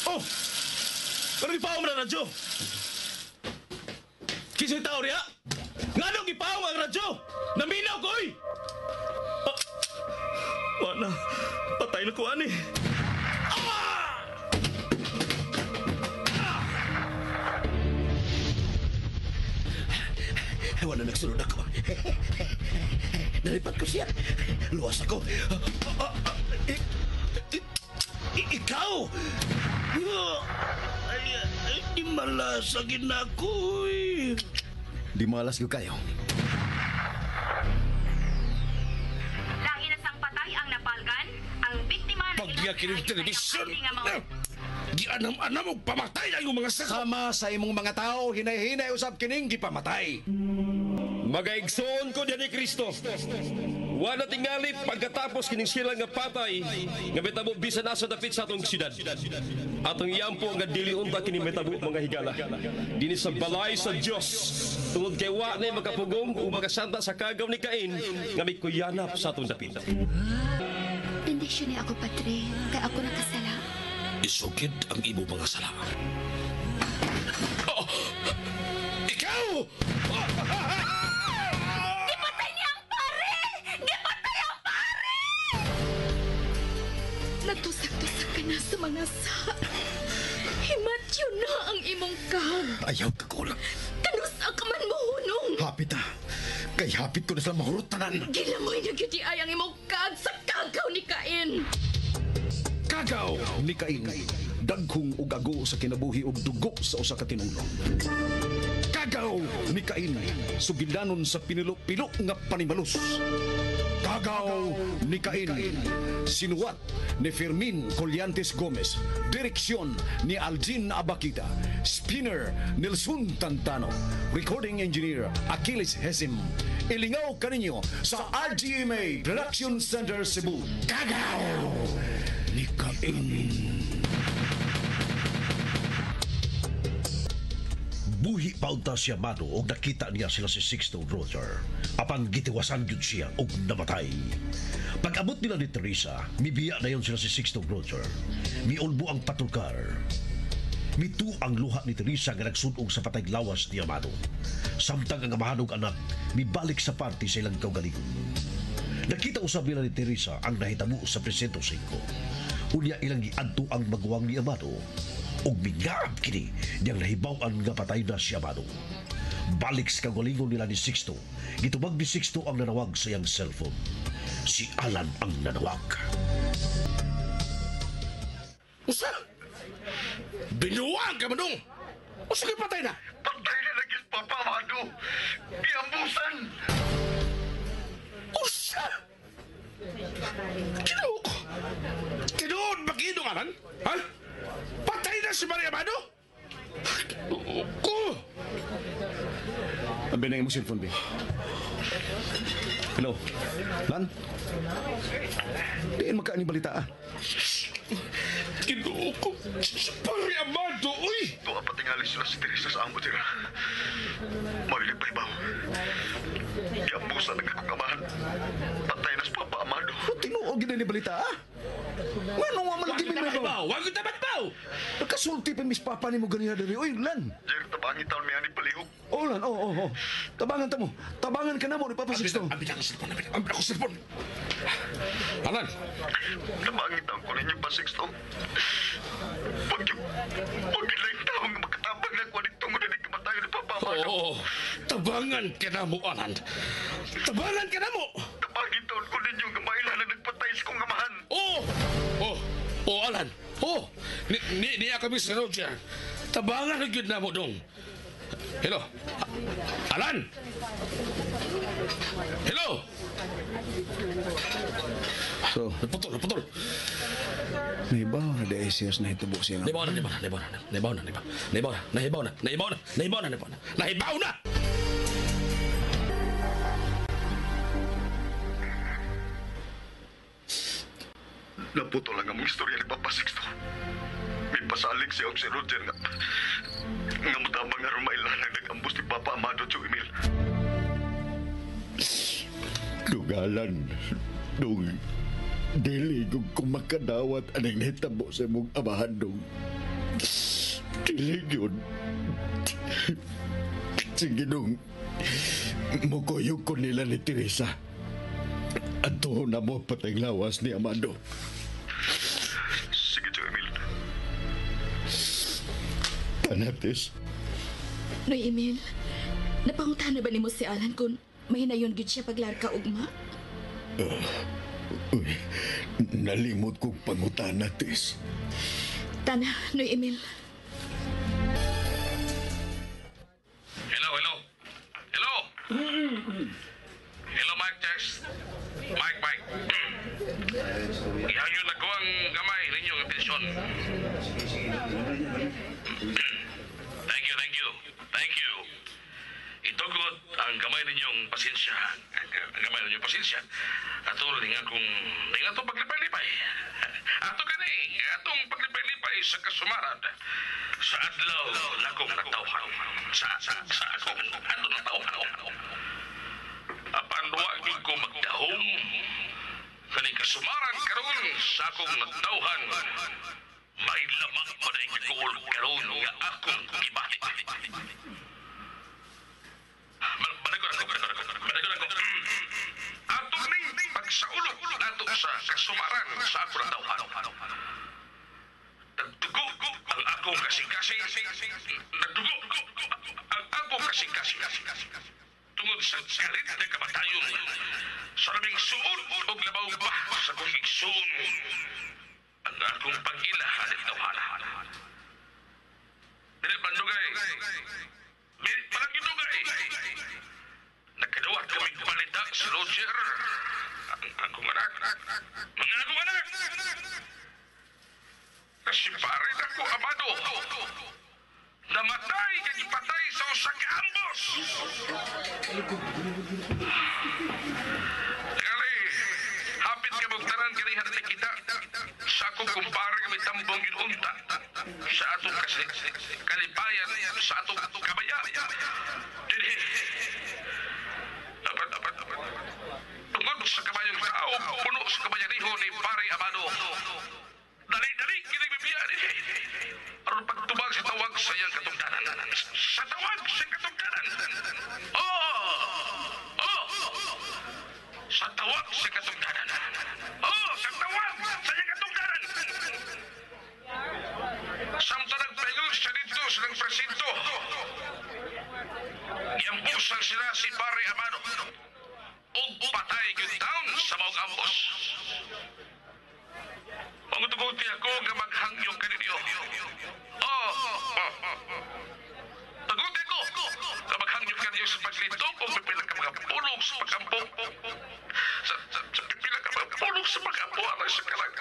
Oh! Pero gipaong na radyo! Kisa'y tao riya? Nganong gipaong ang radyo? Naminaw ko, oy! Ah, wala. Patay na ko, ani. Wala nagsunod ako. Nalipat ko siya. Luwas ako. Ikaw! Ay, ay, di malasagin na ako, eh. Di malas ko kayo. Lahi na sang patay ang napalgan, ang biktima na Pagya kining telebisyon. Gianam-anam og pamatay ang imong mga saka. Sama sa imong mga tao, hinay-hinay usab kining gipamatay. Magaigsoon ko diyan ni Kristo. Wala tingali pagkatapos kining sila nga patay nga mitabo bisan asa dapit sa atong syudad. Atong iyampo nga dili unta kini mitabo mga higala. Dinhi sa balay sa Dios tungod kay wa na makapugong ug makasanta sa kagaw ni Cain nga mikuyanap sa atong dapit. Bendisyon ni ako, Padre, kay ako nakasala. Isugid ang imo mga sala. Oh, ikaw! Gipatay niya ang pare! Gipatay ang pare! Nagtusak-tusak ka na sa mga sa. Himatyo na ang imong kag. Ayaw ka kulang. Kanusa ka man mo hunong. Hapit ah. Kay hapit ko na sila mahurot tanan. Gilamoy na gyud ay ang imong kag sa kagaw ni Cain. Kagaw ni Cain. Dagkong ug ago sa kinabuhi ug dugo sa usa ka tinulong. Kagaw ni Cain. Sugilanon sa pinilo-pilo nga panimalus. Kagaw ni Cain. Sinuwat ni Fermin Collantes Gomez. Direksyon ni Aljin Abakita. Spinner Nelson Tantano. Recording Engineer Achilles Hesim. Ilingaw kaninyo sa RGMA Production Center Cebu. Kagaw ni Cain. Buhi pa unta si Amado og nakita niya sila si Sixto Roger. Apan gitiwasan gyud siya og namatay. Pag-abot nila ni Teresa, mibiya na yon sila si Sixto Roger. Miulbo ang patrol car. Mitu ang luha ni Teresa nga nagsunog sa patay lawas ni Amado. Samtang ang amahan og anak mibalik sa party sa ilang kaugalingon. Nakita usab nila ni Teresa ang nahitabo sa Presinto 5. Unya ilang giadto ang maguwang ni Amado ug migaab kini niyang nahibaw-an nga patay na si Amado. Balik sa kaugalingon nila ni Sixto, gitubag ni Sixto ang nanawag sa iyang cellphone. Si Alan ang nanawag. Usa! Binuang ka manong! Usa kay patay na! Patay na lagi si Papa Amado. Giambusan. Usa! Ginoo ko! Tinuod ba kinong Alan? Ha? Patay na si Maria Amado? Ginoo ko! Ang binay mo cellphone, be. Hello? Lan? Diin magkaan yung balita, ah. Ginoo ko! Si Maria Amado, uy! Tuwa patingali sila si Teresa sa amo tira. Mahilig pa ibaw. Giambusan ang akong amahan. Patay na si Papa Amado. O, tinuod gid ni balita, ah. Ngano nga malagi may may Ibaw! Wag kita baw! Nakasulti pa mis papa ni mo ganina diri. Uy, Lan. Jer, tabangi taon may ani palihog. Oh, Lan. Oh, oh, oh. Tabangan ta mo. Tabangan ka na mo ni Papa Sixto. Abi na akong cellphone, abi na akong cellphone. Alan, Tabangi taon ko ninyo pa, Sixto. Pag yung pag ilang taong makatabang na kuwan itong ni kamatayon ni Papa Amado. Oo, tabangan ka na mo, Alan. Tabangan ka na mo! Tabangi taon ko ninyo nga mailan na nagpatay sa kong amahan. Oo! Oh! Oh, Alan! Oh! Ni, ni, niya kami sa Roger. Tabangan na gyud na mo dong. Hello? Alan! Hello? So, Naputol, naputol. nahibaw na di siya sa nahitabo siya. Nahibaw na, nahibaw na, nahibaw na, nahibaw na, nahibaw na, nahibaw na, nahibaw na, nahibaw na, nahibaw na, nahibaw na! Naputo lang ang mga istorya ni Papa Sixto. May pasalig siya og si Roger nga nga mutabang aron mailan ang nag-ambus ni Papa Amado Joe Emil. Dugalan, dong. Dili kung kumakadawat aning nahitabo sa imong amahan dong. Dili yun. Sige dong, mukuyog ko nila ni Teresa. Ato na mo patay lawas ni Amado. Sige, Tio Emil. Tanatis. Noy Emil, napangutahan na ba nimo si Alan kung mahinayon gyud siya paglarka ugma? Uy, nalimot kong pangutana, Tis. Tana, Noy Emil. Hello, hello. Hello. Hello, Mike Test. Mike, Mike. Ihayo na ko ang gamay ninyong atensyon. Thank you, thank you. Thank you. Itugot ang gamay ninyong pasensya. Ang gamay ninyong pasensya. Ato rin nga kung nga itong paglipay-lipay. Ato gani, atong paglipay-lipay sa kasumarad. Sa adlaw na kong natawhan. Sa akong adlaw natawhan. Apan wa gyud ko magdahom. Kaning kasumaran karon sa akong natawhan. May lamang pa rin kaguol karon nga akong gibati. Balik ko na ko. Ato ning pagsaulog nato sa kasumaran sa akong natawhan. Nagdugo ang akong kasing-kasing. Nagdugo ang akong kasing-kasing. Tungod sa galit na kamatayon, sa labing suod o labaw pa sa kong igsoon, ang akong pag-ila aning tawhana. Dili man dugay. Dili man dugay. Nagkaduwat kaming balita si Roger, ang akong anak. Mga akong anak! Kasi pare na ko, Amado. Namatay kag ipatay sa usa ka ambos. Kali, hapit ka mong tanan kanihan na kita. Sa akong kumpare kami tambong yun unta. Sa atong kasi kalipayan, sa atong kabaya. Dili. Dapat. Tungod sa kabayong tao, puno sa kabayaniho ni Pare Amado. Dali-dali, kinagbibiya din. Aron pagtubag sa tawag sa iyang katugdanan. Sa tawag sa katugdanan. Oh! Oh! Sa tawag sa katugdanan. Oh! Sa tawag sa iyang katugdanan. Samtang nagpaingon siya dito sa ng presinto. Giambusan sila si Pare Amado. Og patay gyud taon sa maong ambos. Pangutuguti ako nga maghangyong kaninyo. Oh! Tuguti ako nga maghangyong kaninyo sa paglitok o pipila ka mga pulong sa pag-ampo. Sa pipila ka mga pulong sa pag-ampo alang sa kalag.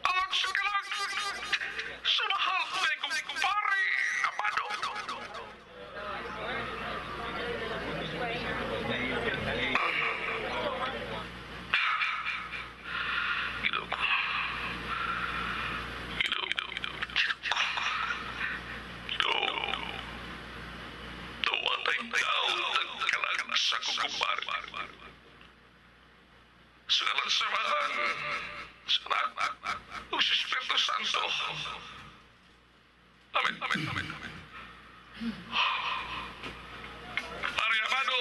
Alang sa kalag! Sa mahal ko na kong pare, Amado. Ginoo ko. Ginoo. Tuwatay tao nagkalag sa kukumpare. Sa ngalan sa Amahan, sa Anak, ug sa Espiritu Santo. Amen, amen, amen, amen. Pare Amado,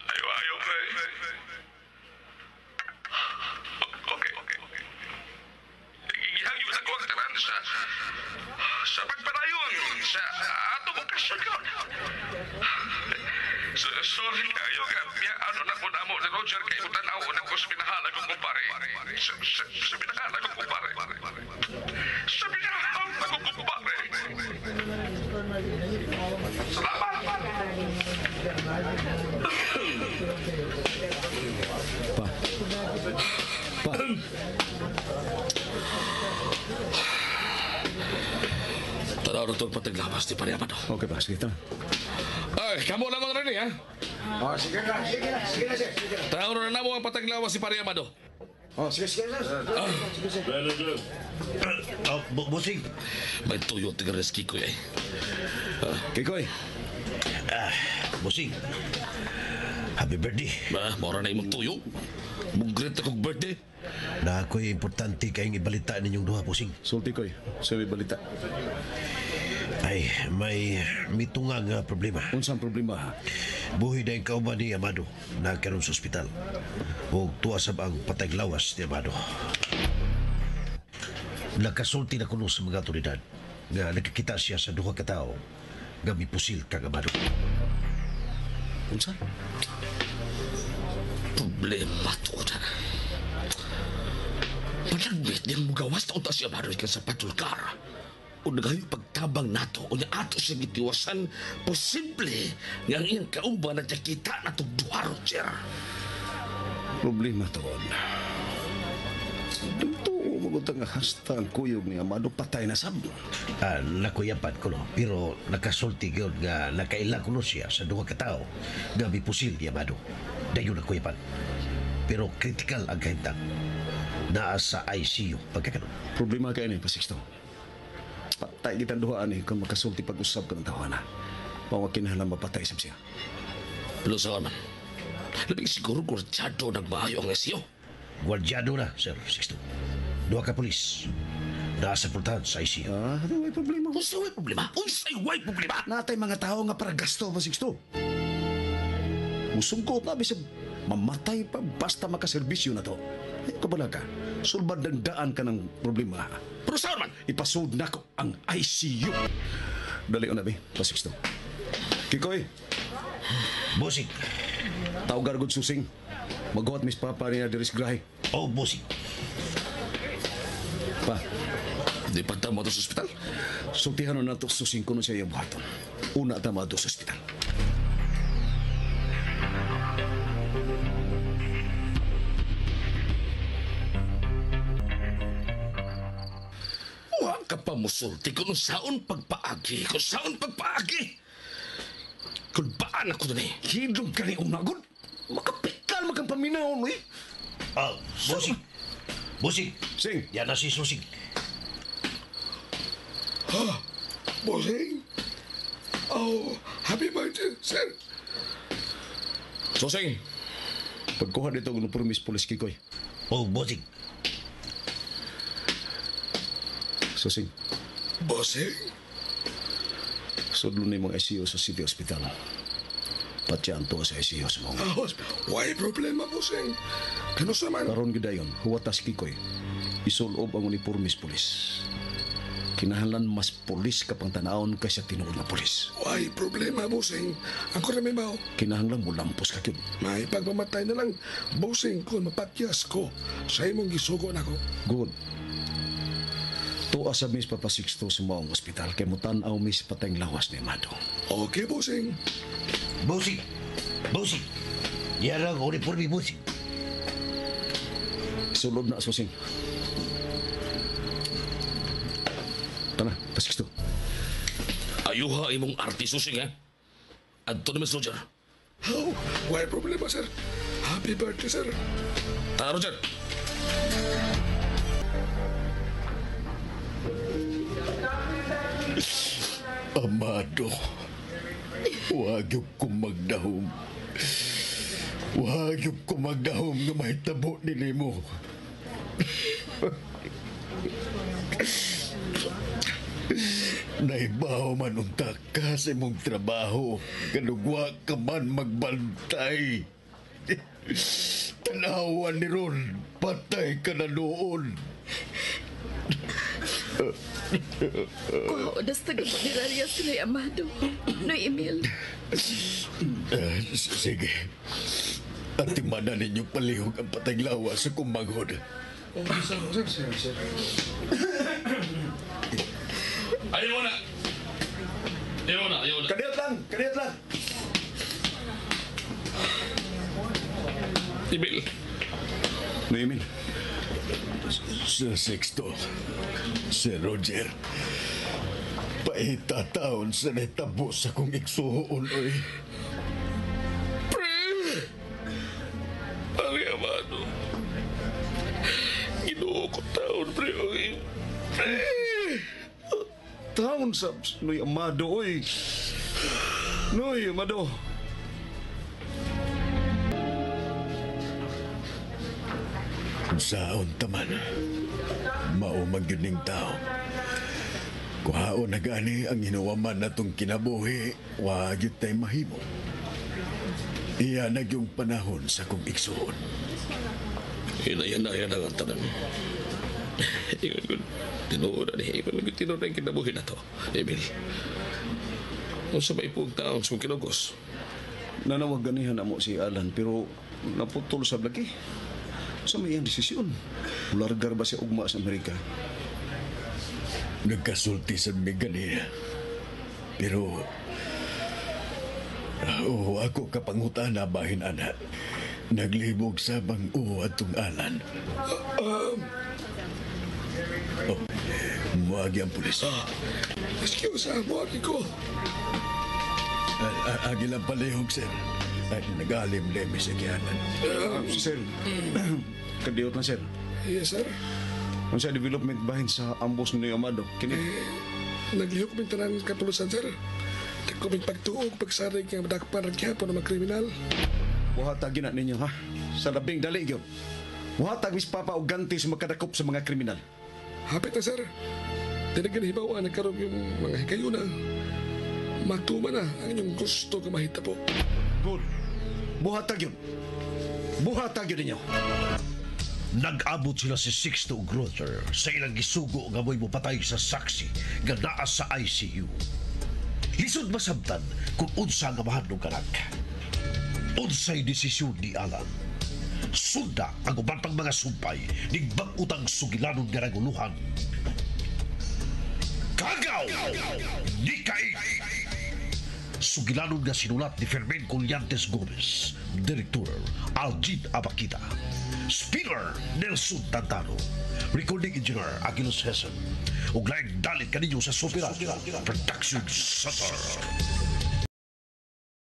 ayo, ayo, pre. Okay, okay, okay. Gihagyo na ko ang tanan sa pagpadayon sa atong okasyon karon. Sorry kayo nga ano na ko namo ni Roger kay tanaw na ko sa pinahala kong kumpare. Sa pinahala kong kumpare. Sa pinahala kong kumpare. Salamat. Pa. Pa. Tanaw na itong pataglawas ni Pare Amado. Okay pa, sige tama. Ay, kamo lamang rin ha? Oh, sige na, sige na, sige na, sir. Tanaw na namo ang pataglawas si Pare Amado. Oh, sige, sige, sir. Sige, sir. Oh, busing. May tuyo tigares Kikoy eh. Kikoy. Busing. Happy birthday. Ba, mora na imong tuyo. Mugret akong birthday. Na ako'y importante kayong ibalita ninyong duha, Bossing. Sulti koy, sa may balita. Ay, may mitunga nga problema. Unsang problema ha? Buhi na yung kauban ni Amado na karon sa ospital. O tuwasab ang patay lawas ni Amado. Nakasulti na kuno sa mga otoridad nga nakakita siya sa duha ka tawo nga mipusil kang Amado. Unsa? Problema to na. Panagbit niyang mugawas na unta si Amado ikan sa patrol car. O nagayo pagtabang nato o niya ato siya gitiwasan, posible nga ang iyang kaumba na kita na itong duha, Roger. Problema toon. Dito magutang nga hasta ang kuyog ni Amado patay na sab. Ah, nakuyapan ko no, pero nakasulti gyud nga nakaila kuno siya sa duha ka tawo nga mipusil ni Amado. Dayon nakuyapan. Pero critical ang kahimtang. Naa sa ICU pagkakanon. Problema kay ni Pasixto. Patay kitang duha ani kung makasulti pag-usab ka ng tawana. Mao kinahanglan mapatay sab siya. Pero sa man, labing siguro gwardyado nagmaayo ang ICU. Gwardyado na, Sir Sixto. Duha ka pulis. Naa sa pultahan sa ICU. Ah, may problema. Unsa way problema? Unsay way problema? Natay mga tao nga para gasto pa Sixto. Musungkot na bisag mamatay pa basta makaserbisyo na to. Ay, kabala ka. Sulbad ng daan ka ng problema. Pero sa man, Ipasud nako ang ICU. Dali na bi, Pasixto. Kikoy, Bossing. tawgar gud susing. Maghuwat mis papa niya diri sa grahe. Oh, bossing. Pa, di pa ta mo sa ospital. sultihan na nato susing kuno siya iyang buhaton. Una ta moadto sa ospital. Wa ka pa musulti kung saon pagpaagi, kung saon pagpaagi. Kung baan ako dun eh. Hidlog ka ni una gud. Makapikal makang paminawon eh. Ah, bossing. Bossing. Sing. Yan na si Susing. Bossing? Oh, happy birthday, sir. Susing, Pagkuha dito ng permis pulis Kikoy. Oh, bossing. Susing, Bossing? sudlo ni mga ICU sa City Hospital. Patyan to sa ICU sa mga. Oh, why problema, bossing? Kano sa man? Karon gyud dayon, huwata si Kikoy. Isulob ang uniformes pulis. Kinahanglan mas pulis ka pang tanawon kaysa tinuod nga pulis. Why problema, bossing? Ako na may mao. Kinahanglan mo lampos ka gyud. May pagmamatay na lang, bossing, kung mapatyas ko sa imong gisugo nako. Good. Tuwa sa Miss Papa Sixto sa maong ospital kay mutan-aw Miss patayng lawas ni Amado. Okay, bossing. Bossing. Bossing. Yan ang uniforme, bossing. Isulob na, Susing. Tara, Papa Sixto. ayuha imong arte susing eh. Adto na Miss Roger. Oh, why problema, sir? Happy birthday, sir. Tara, Roger. Amado, huwag yung kumagdahom. Huwag yung kumagdahom nga mahitabo nili mo. Naibaw man unta ka sa imong trabaho, kanugwa ka man magbantay. Tanawan ni Ron, patay ka na noon. Kuha das taga funeraria sila Amado. Noy Emil. Sige. Atimanan ninyo palihog ang pataglawa sa kumanghod. Ayaw na. Ayaw na, ayaw na. Kadiyot lang! Kadiyot lang! Emil, No, Emil. Sir Sixto, Sir Roger, paitataon sa nahitabo sa kong igsuhoon, oy. Pre! Pare, Amado. Ginoo ko taon, pre. Oy. Pre! Taon sa Noy Amado, oy. Noy Amado. Kung saon taman, mao man gyud ning tao. Kuhaon na gani ang hinuwaman natong kinabuhi, wa gyud tay mahimo. Iya na gyung panahon sa kong igsuon. Inayan na yan ang tanan. Ingon ko, tinuod na ni, ingon ko, tinuod na yung kinabuhi na to, Emil. Kung sa may puog taon sa kinugos. Nanawag ganihan na mo si Alan pero naputol sa lagi. Sa may iyang desisyon. Largar ba siya ugma sa Amerika? Nagkasulti sa mi ganina. Pero, oo, ako kapangutana bahin ana. Naglibog sa bang oo atong Alan. Oh, muagi ang pulis. Excuse, muagi ko. Agi lang palihog, sir. Ay, nag-alim-lemi sa gihanan. Sir, kadiyot na sir. Yes, sir. Unsa development bahin sa ambos ni Amado? Kini Naglihok min tanan kapulusan, sir. Dako min pagtuog, pagsarig nga madakpan ra gyapon ang mga kriminal. Buhatag gyud na ninyo ha. Sa labing dali gyud. Buhatag mis papa og ganti sa makadakop sa mga kriminal. Hapit na, sir. Dili gani hibaw nagkaroon yung mga hikayuna. Matuma na ang inyong gusto nga mahitabo. Good. Buhatag yun. Buhatag yun ninyo. Nag-abot sila si Sixto ug Roger sa ilang gisugo nga mo'y mopatay sa saksi nga naa sa ICU. Lisod masabtan kung unsa nga mahadlong kanak. Unsay desisyon ni Alan. Sunda ang uban pang mga sumpay ning bag-utang sugilanon nga raguluhan. Kagaw ni Kain! Sugilanon nga sinulat ni Fermin Collantes Gomez. Director Aljin Abakita. Spinner Nelson Tantano. Recording Engineer Aguilos Hessen. Ug laing dalit kaninyo sa Super Production Center.